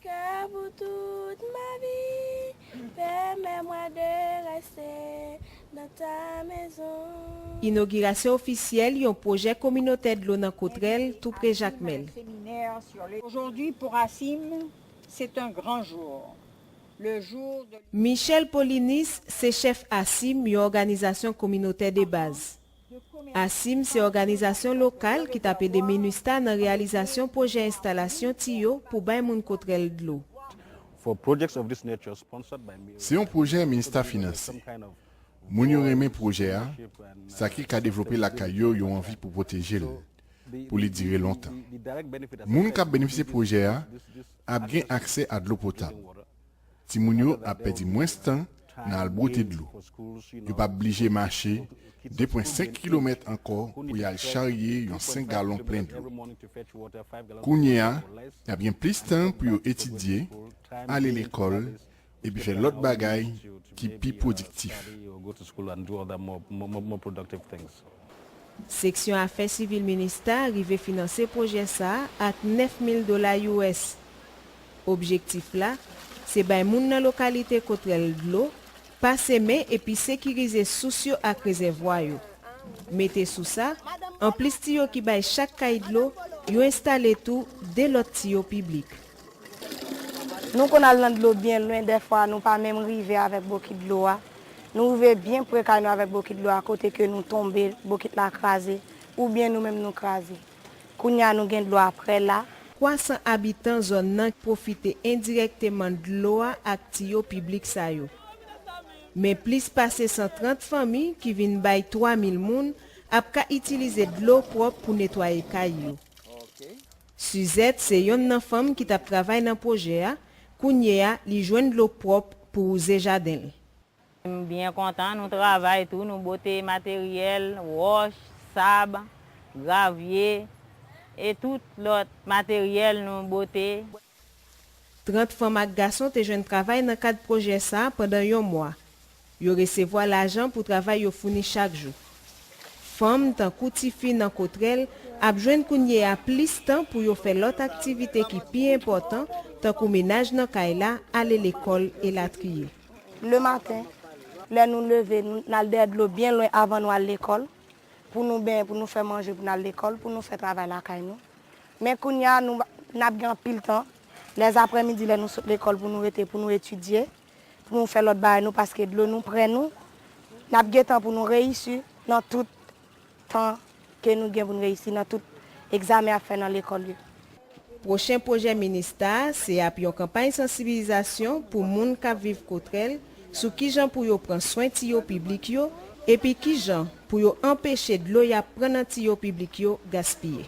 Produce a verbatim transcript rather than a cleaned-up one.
Car pour toute ma vie, permets-moi de rester dans ta maison. Inogirasyon ofisyèl yon pwojè kominotè dlo nan Kotrèl, tou pre Jakmèl. Aujourd'hui, pour Assim, c'est un grand jour. Le jour de Michel Polinis se chèf Assim, yon òganizasyon kominotè de baz. Assim se òganizasyon lokal ki t ap ede MINUSTAH nan reyalizasyon pwojè enstalasyon tiyo pou bay moun Kotrèl dlo. For projects of this nature sponsored by me, Se yon pwojè MINUSTAH finanse. Moun yo renmen pwojè a, sa ki ka devlope lakay yo, yo anvi pou pwoteje l, pou li dire lontan. Moun k ap benefisye pwojè a ap gen aksè a dlo potab. Timoun yo ap pèdi mwens tan nan al bwote dlo. Yo p ap blije mache de pwen senk kilomèt ankò pou y al charye yon senk galon plen dlo. Kounye a, y ap gen plis tan pou yo etidye, ale lekòl, epi fè lòt bagay ki pi pwodiktif. Go to school and do other more, more, more more productive things. Seksyon Afè Sivil MINUSTAH rive finanse pwojè sa a ak nèf mil dola U S. Objektif la, se bay moun nan lokalite Kotrèl dlo, pase men epi sekirize sous yo ak rezèvwa yo. Mete sou sa, anplis tiyo ki bay chak kay dlo, yo enstale tou de lòt tiyo piblik. Nou konn al nan dlo byen lwen, dèfwa nou pa menm rive avèk bokit dlo a. Nou rive byen pre kay nou avèk bokit dlo a, kote ke nou tonbe, bokit la kraze, oubyen nou menm nou kraze. Kounye a nou gen dlo a prè la. Twa san abitan zòn nan pwofite endirèkteman dlo a ak tiyo piblik sa yo. Men plis pase san trant fanmi ki vin bay twa mil moun ap ka itilize dlo pwòp pou netwaye kay yo. Suzette se yonn nan fanm ki t ap travay nan pwojè a, kounye a li jwenn dlo pwòp pou wouze jaden l. M byen kontan, nou travay tou, nou bwote materyèl, wòch, sab, gravye, e tout lòt materyèl nou bwote. Trant fanm ak gason te jwenn travay nan kad pwojè sa a pandan yon mwa. Yo resevwa lajan pou travay yo founi chak jou. Fanm, tankou tifi nan Kotrèl, ap jwenn kounye a plis tan pou yo fè lòt aktivite ki pi enpòtan, tankou menaj nan kay la, ale lekòl, elatriye. Lematen, lè nou leve, nou n al dèyè dlo byen lwen avan nou al lekòl, pou nou benyen, pou nou fè manje, pou n al lekòl, pou nou fè travay lakay nou. Men kounye a, nou n ap gen anpil tan, lèzaprèmidi, lè nou sot lekòl, pou nou rete, pou nou etidye, pou nou fè lòt bagay nou, paske dlo nou prè nou. N ap gen tan pou nou reyisi nan tout tan ke nou gen pou n reyisi nan tout egzamen y ap fè nan lekòl yo. Pwochen pwojè MINUSTAH se ap yon kanpay sansibilizasyon pou moun k ap viv Kotrèl sou kijan pou yo pran swen tiyo piblik yo, epi kijan pou yo anpeche dlo y ap pran nan tiyo piblik yo gaspiye.